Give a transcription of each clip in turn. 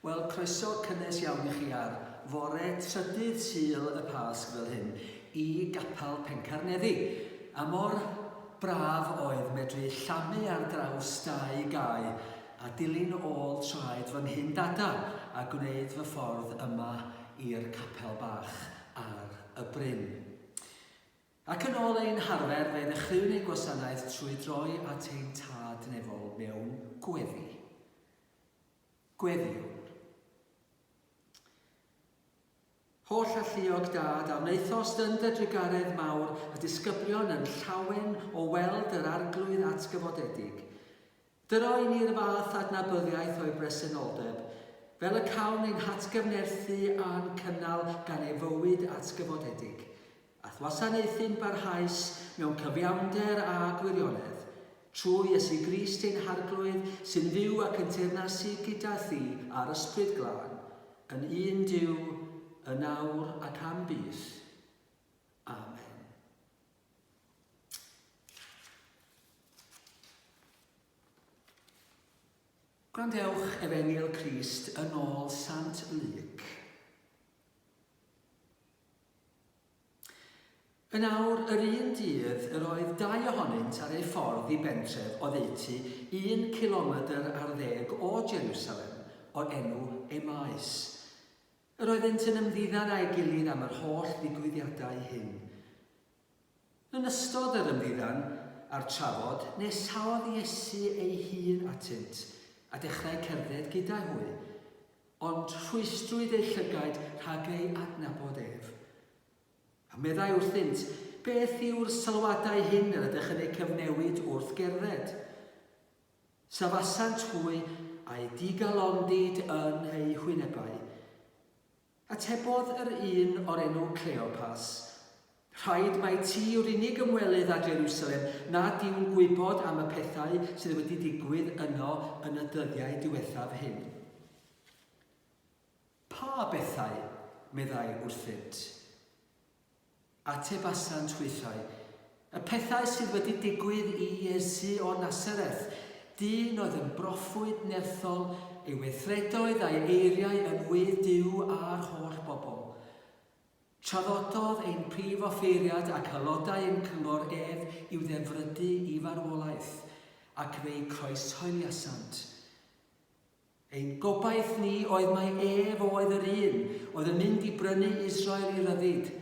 Wel, croeso cynnes iawn i chi ar fore trydydd Sul y Pasg fel hyn i Gapel Pencarneddi. A mor braf oedd medru llamu ar draws dau gae a dilyn ôl traed fy nghyn-dada a gwneud fy ffordd yma i'r capel bach ar y bryn. Ac yn ôl ein harfer, fe ddechreuwn ein gwasanaeth trwy droi at ein Tad Nefol mewn gweddi. Gweddïwn. Holl alluog Dad, a wnaethost yn dy drugaredd mawr y disgyblion yn llawen o weld yr Arglwydd atgyfodedig. Dyro i ni'r fath adnabyddiaeth o'i bresenoldeb, fel y cawn ein hatgyfnerthu a'n cynnal gan ei fywyd atgyfodedig, a'th wasanaethu'n barhaus mewn cyfiawnder a gwirionedd, trwy Iesu Grist ein Harglwydd, sy'n fyw ac yn teyrnasu gyda thi a'r Ysbryd Glân, yn un Duw, yn awr ac am byth. Amen. Gwrandewch Efengyl Crist yn ôl Sant Luc. Yn awr, yr un dydd, yr oedd dau ohonynt ar eu ffordd i bentref oddeutu un cilomedr ar ddeg o Jerusalem, o'r enw Emaus. Yr oeddynt yn ymddiddan â'i gilydd am yr holl ddigwyddiadau hyn. Yn ystod yr ymddiddan a'r trafod, nesaodd Iesu ei hun atynt, a dechrau cerdded gyda hwy. Ond rhwystrwyd eu llygaid rhag ei adnabod ef. A meddai wrthynt, Beth yw'r sylwadau hyn yr ydych yn eu cyfnewid wrth gerdded? Safasant hwy a'u digalondid yn eu hwynebau. Atebodd yr un o'r enw Cleopas, Rhaid mai ti yw'r unig ymwelydd â Jerusalem nad yw'n gwybod am y pethau sydd wedi digwydd yno yn y dyddiau diwethaf hyn. Pa bethau? meddai wrthynt. Atebasant hwythau, Y pethau sydd wedi digwydd i Iesu o Nasareth, dyn oedd yn broffwyd nerthol, ei weithredoedd a'i eiriau yn ŵydd Duw a'r holl bobl. Traddododd ein prif offeiriad ac aelodau ein cyngor ef i'w ddefrydu i farwolaeth, ac fe'i croeshoeliasant. Ein gobaith ni oedd mai ef oedd yr un oedd yn mynd i brynu Israel i ryddid.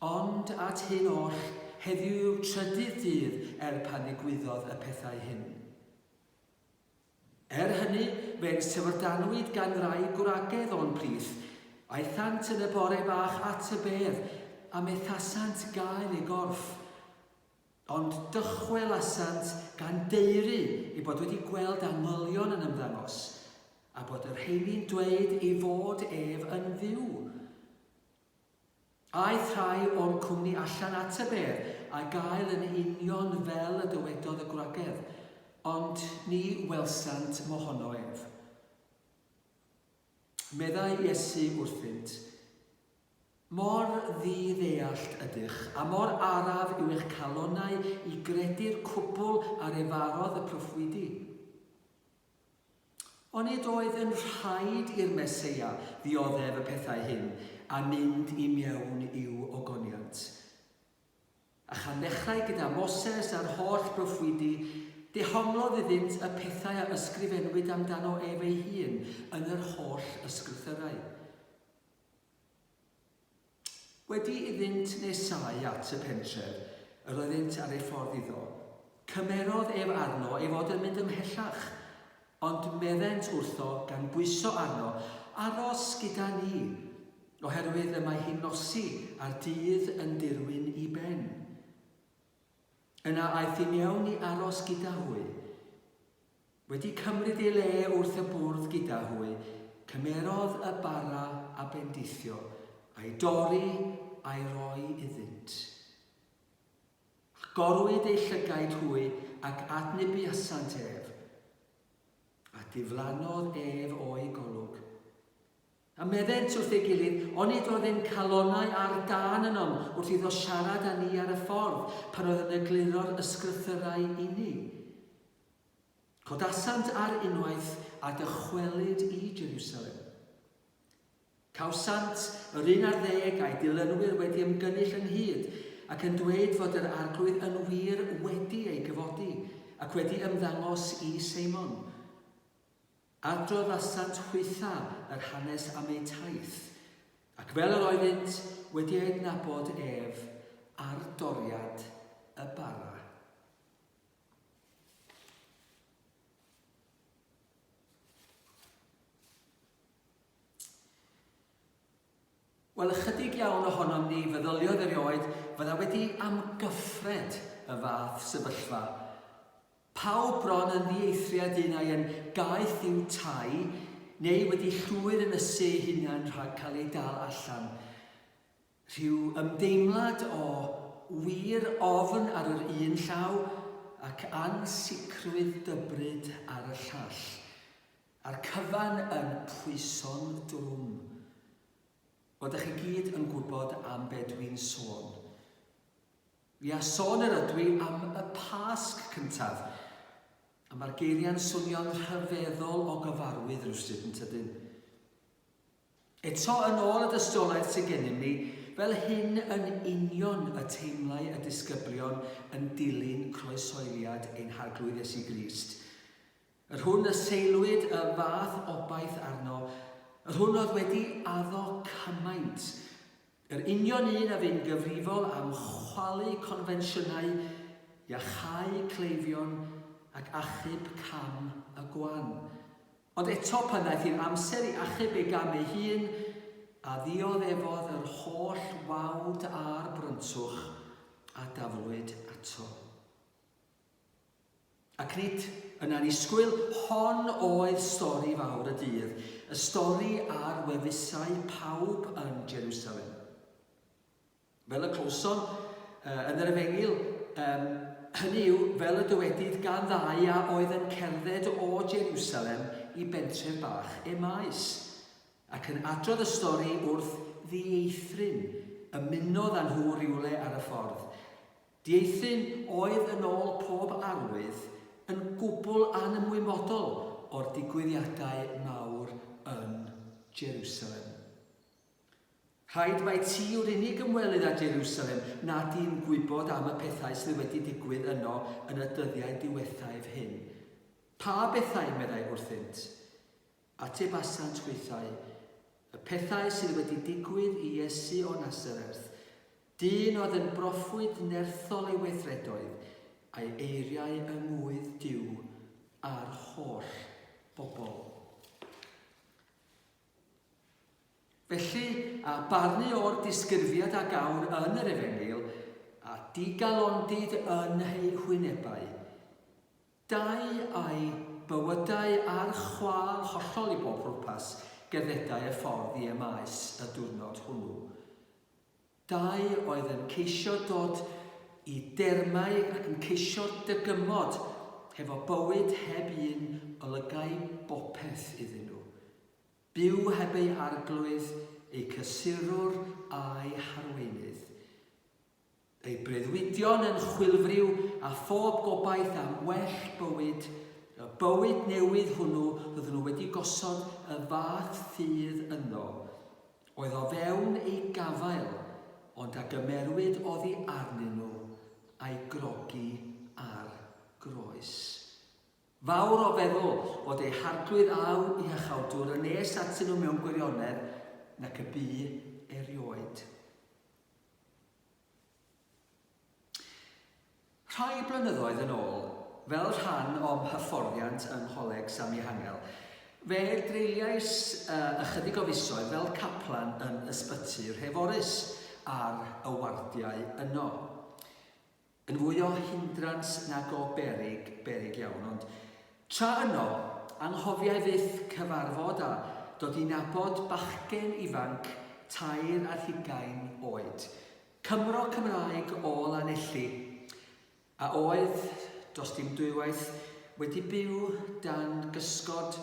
Ond at hyn oll, heddiw yw'r trydydd dydd er pan ddigwyddodd y pethau hyn. Er hynny, fe'n syfrdanwyd gan rai gwragedd o'n plith. Aethant yn y bore bach at y bedd, a methasant gael ei gorff. Ond dychwelasant gan daeru eu bod wedi gweld angylion yn ymddangos, a bod y rheini'n dweud ei fod ef yn fyw. Aeth rhai o'r cwmni allan at y bedd a gael yn union fel y dywedodd y gwragedd, ond ni welsant mohono ef. Meddai Iesu wrthynt, Mor ddi-ddeallt ydych, a mor araf yw eich calonnau i gredu'r cwbl a refarodd y proffwydi. Onid oedd yn rhaid i'r Meseia ddioddef y pethau hyn a mynd i mewn i'w ogoniant? A chan ddechrau gyda Moses a'r holl broffwydi, dehonglodd iddynt y pethau a ysgrifennwyd amdano ef ei hun yn yr holl ysgrythyrau. Wedi iddynt nesáu at y pentref yr oeddynt ar eu ffordd iddo, cymerodd ef arno ei fod yn mynd ymhellach, ond meddent wrtho gan bwyso arno, Aros gyda ni, oherwydd y mae hi'n nosi a'r dydd yn dirwyn i ben. Yna aeth i mewn i aros gyda hwy. Wedi cymryd ei le wrth y bwrdd gyda hwy, cymerodd y bara a bendithio, a'i dorri a'i roi iddynt. Agorwyd eu llygaid hwy ac adnybuasant ef, a diflannodd ef o'u golwg. A meddent wrth ei gilydd, Onid oedd ein calonnau ar dân ynom wrth iddo siarad â ni ar y ffordd, pan oedd yn egluro'r ysgrythyrau i ni? Codasant ar unwaith a dychwelyd i Jerusalem. Cawsant yr un ar ddeg a'i dilynwyr wedi ymgynnull ynghyd ac yn dweud fod yr Arglwydd yn wir wedi ei gyfodi ac wedi ymddangos i Seimon. Adroddasant hwytha yr hanes am eu taith, ac fel yr oeddynt wedi ei adnabod ef ar doriad y bara. Wel, ychydig iawn ohonom ni feddyliodd erioed fydda wedi amgyffred y fath sefyllfa. Pawb bron yn ddieithriad un ai yn gaeth i'w tai neu wedi llwyr ynysu eu hunain rhag cael eu dal allan. Rhyw ymdeimlad o wir ofn ar yr un llaw ac ansicrwydd dybryd ar y llall. A'r cyfan yn pwyso'n drwm. Wel, dych chi gyd yn gwybod am be dwi'n sôn. Ia, sôn yr ydw i am y Pasg cyntaf. A mae'r geiriau'n swnio'n rhyfeddol o gyfarwydd rywsut, yn tydyn? Eto, yn ôl y dystiolaeth sydd gennym ni, fel hyn yn union y teimlai y disgyblion yn dilyn croesoeliad ein Harglwydd Iesu Grist. Yr hwn y seilwyd y fath obaith arno, yr hwn oedd wedi addo cymaint, yr union un a fu'n gyfrifol am chwalu confensiynau, iachau cleifion ac achub cam y gwan. Ond eto pan ddaeth hi'n amser i achub ei gam ei hun, a ddioddefodd yr holl wawd a'r bryntwch a daflwyd ato. Ac nid yn annisgwyl, hon oedd stori fawr y dydd, y stori ar wefusau pawb yn Jerusalem. Fel y clywsom yn yr Efengyl, um, hynny yw, fel y dywedid gan ddau a oedd yn cerdded o Jerusalem i bentref bach Emmaus, ac yn adrodd y stori wrth ddieithryn, ymunodd â nhw rywle ar y ffordd. Dieithryn oedd yn ôl pob arwydd yn gwbl anymwybodol o'r digwyddiadau mawr yn Jerusalem. Rhaid mai ti yw'r unig ymwelydd â Jerusalem nad yw'n gwybod am y pethau sydd wedi digwydd yno yn y dyddiau diwethaf hyn. Pa bethau, meddai wrthynt? Atebasant hwythau, Y pethau sydd wedi digwydd i Iesu o Nasareth, dyn oedd yn broffwyd nerthol ei weithredoedd, a'i eiriau yng ngŵydd Duw a'r holl bobl. Felly, a barnu o'r disgrifiad a gawn yn yr Efengyl, a digalondid yn eu hwynebau, Dau a'u bywydau ar chwâl hollol i bob pwrpas gerddedai y ffordd i Emaus y diwrnod hwnnw. Dau oedd yn ceisio dod i dermau ac yn ceisio dygymod hefo bywyd heb un olygai bopeth iddyn nhw. Byw heb eu Arglwydd, eu cysurwr a'u harweinydd. Eu breuddwydion yn chwilfriw a phob gobaith am well bywyd, y bywyd newydd hwnnw roedden nhw wedi gosod y fath ffydd ynddo, oedd o fewn eu gafael, ond a gymerwyd oddi arnyn nhw a'i grogi ar groes. Fawr o feddwl fod eu Harglwydd a'u Iachawdwr yn nes atyn nhw mewn gwirionedd nac y bu erioed. Rhai blynyddoedd yn ôl, fel rhan o'm hyfforddiant yng Ngholeg San Mihangel, fe dreuliais ychydig o fisoedd fel caplan yn Ysbyty Nhreforys ar y wardiau yno. Yn fwy o hindrans nag o beryg, beryg iawn, ond tra yno, anghofiai fyth cyfarfod a dod i nabod bachgen ifanc 23 oed, Cymro Cymraeg o Lanelli, a oedd, does dim dwywaith, wedi byw dan gysgod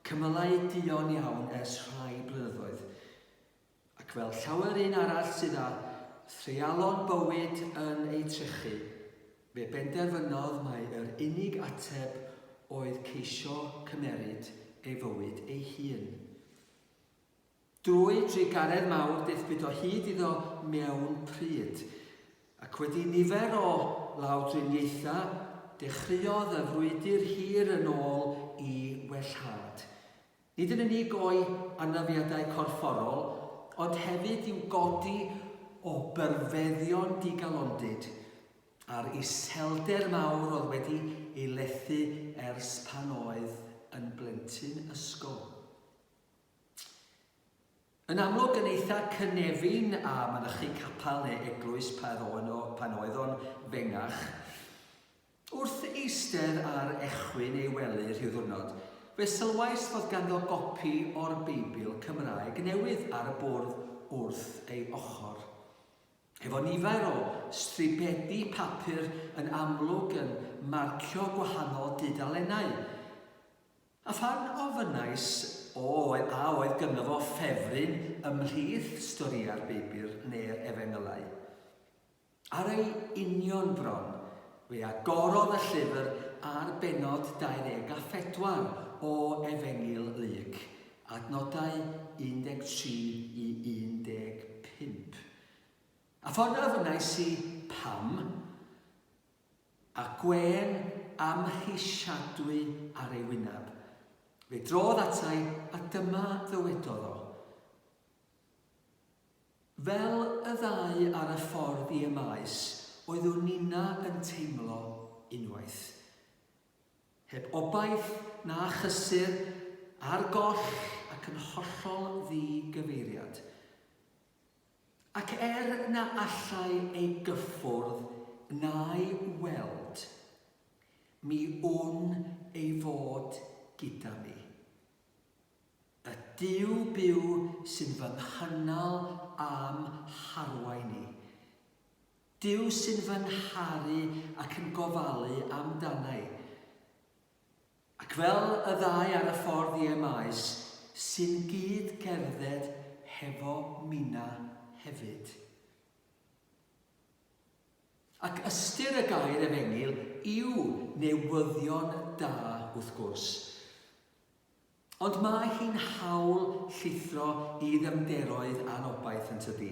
cymylau duon iawn ers rhai blynyddoedd. Ac fel llawer un arall sydd â threialon bywyd yn eu trechu, fe benderfynodd mai yr unig ateb oedd ceisio cymeryd ei fywyd ei hun. Drwy drugaredd mawr daethpwyd o hyd iddo mewn pryd, ac wedi nifer o lawdriniaethau, dechreuodd y frwydr hir yn ôl i wellhad. Nid yn unig o'i anafiadau corfforol, ond hefyd i'w godi o berfeddion digalondid a'r iselder mawr oedd wedi ei lethu ers pan oedd yn blentyn ysgol. Yn amlwg yn eitha cynefin a mynychu capel neu eglwys pan oedd o'n fengach. Wrth eistedd ar echwyn ei wely rhyw ddwrnod, fe sylwais fod ganddo gopi o'r Beibl Cymraeg newydd ar y bwrdd wrth ei ochr. Efo nifer o stribedi papur yn amlwg yn marcio gwahanol dudalennau. A phan ofynnais o a oedd gynno fo ffefryn ymhlith storïau'r Beibl neu'r Efengylau, ar ei union bron, fe agorodd y llyfr ar bennod 24 o Efengyl Luc, adnodau 13 i 15. A phan ofynnais i pam, A gwên amhrisiadwy ar ei wyneb. Fe drodd ata i, a dyma ddywedodd o. Fel y ddau ar y ffordd i Emaus, oeddwn ninna yn teimlo unwaith. Heb obaith na chysur, ar goll ac yn hollol ddi-gyfeiriad. Ac er na allai ei gyffwrdd na'i weld, mi wn ei fod gyda mi. Y Duw byw sy'n fy nghynnal a'm harwain i. Duw sy'n fy ngharu ac yn gofalu amdana i. Ac fel y ddau ar y ffordd i Emaus, sy'n gyd gerdded hefo Mina hefyd. Ac ystyr y gair efengyl yw newyddion da, wrth gwrs. Ond mae hi'n hawl llithro i ddyfnderoedd anobaith, yn tydi?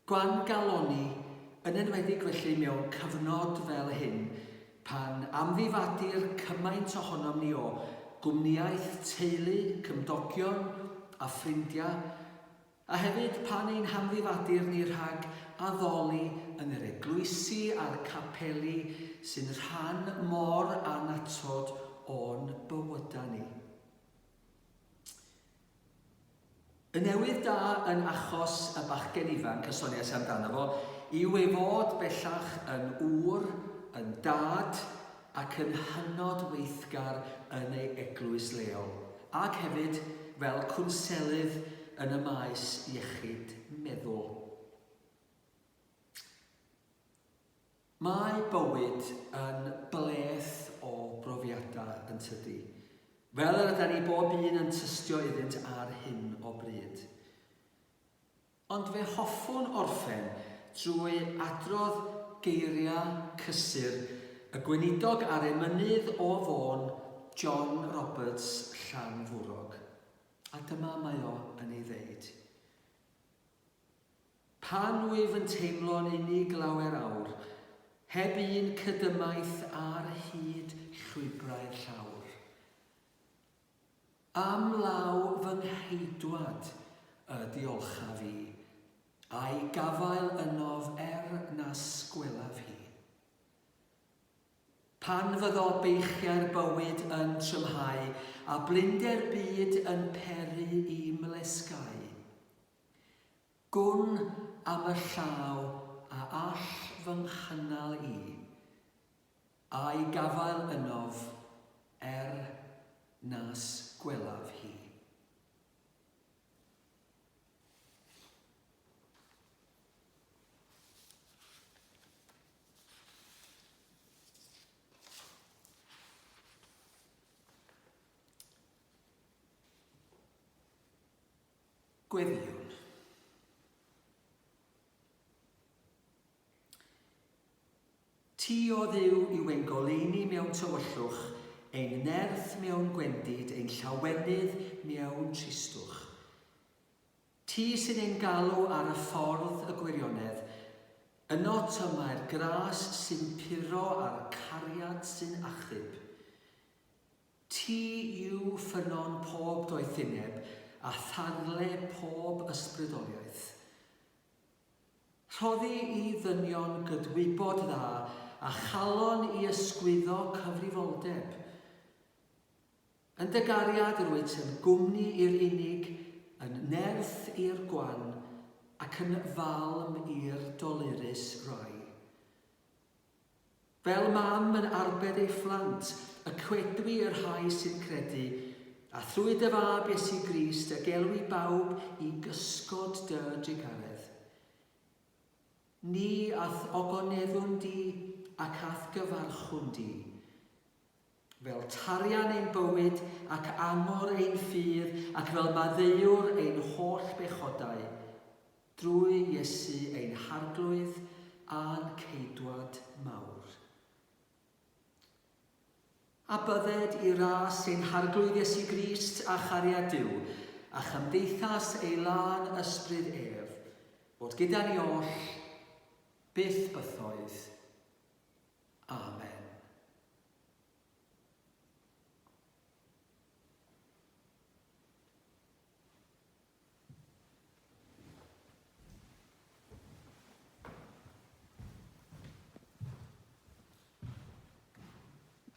Gwan galonni, yn enwedig felly mewn cyfnod fel hyn, pan amddifadir cymaint ohonom ni o gwmnïaeth teulu, cymdogion a ffrindiau, A hefyd pan ein hamddifadir ni rhag addoli yn yr eglwysi a'r capeli sy'n rhan mor annatod o'n bywydau ni. Y newydd da yn achos y bachgen ifanc y soniais amdano fo yw ei fod bellach yn ŵr, yn dad ac yn hynod weithgar yn ei eglwys leol. Ac hefyd fel cwnselydd yn y maes iechyd meddwl. Mae bywyd yn bleth o brofiadau yn tydi? Fel yr ydan ni bob un yn tystio iddynt ar hyn o bryd. Ond fe hoffwn orffen drwy adrodd geiriau cysur y gweinidog a'r emynydd o Fôn, John Roberts, Llanfwrog. A dyma mae o yn ei ddeud. Pan wyf yn teimlo'n unig lawer awr, heb un cydymaith ar hyd llwybrau'r llawr. Am law fy ngheidwad y diolchaf i, a'i gafael ynof er nas gwelaf hi. Pan fyddo beichiau'r bywyd yn trymhau, a blinder byd yn peri i'm lesgau, gwn am y llaw a all fy nghynnal i, A'i gafael ynof er nas gwelaf hi. Gweddïwn. Ti, O Dduw, yw ein goleuni mewn tywyllwch, Ein nerth mewn gwendid, ein llawenydd mewn tristwch. Ti sy'n ein galw ar y ffordd y gwirionedd, ynot y mae'r gras sy'n puro a'r cariad sy'n achub. Ti yw ffynnon pob doethineb a tharddle pob ysbrydoliaeth. Rhoddi i ddynion gydwybod dda a chalon i ysgwyddo cyfrifoldeb. Yn dy gariad yr wyt yn gwmni i'r unig, yn nerth i'r gwan, ac yn falm i'r dolurus rai. Fel mam yn arbed ei phlant, y cwedwi y rhai sy'n credu, a thrwy dy Fab Iesu Grist y gelwi bawb i gysgod dy drugaredd. Ni a'th ogoneddwn di ac a'th gyfarchwn di. Fel tarian ein bywyd ac angor ein ffydd ac fel maddeuwr ein holl bechodau, Drwy Iesu ein Harglwydd a'n Ceidwad mawr. A bydded i ras ein Harglwydd Iesu Grist a chariad Duw, a chymdeithas ei lân ysbryd ef, fod gyda ni oll, byth bythoedd. Amen.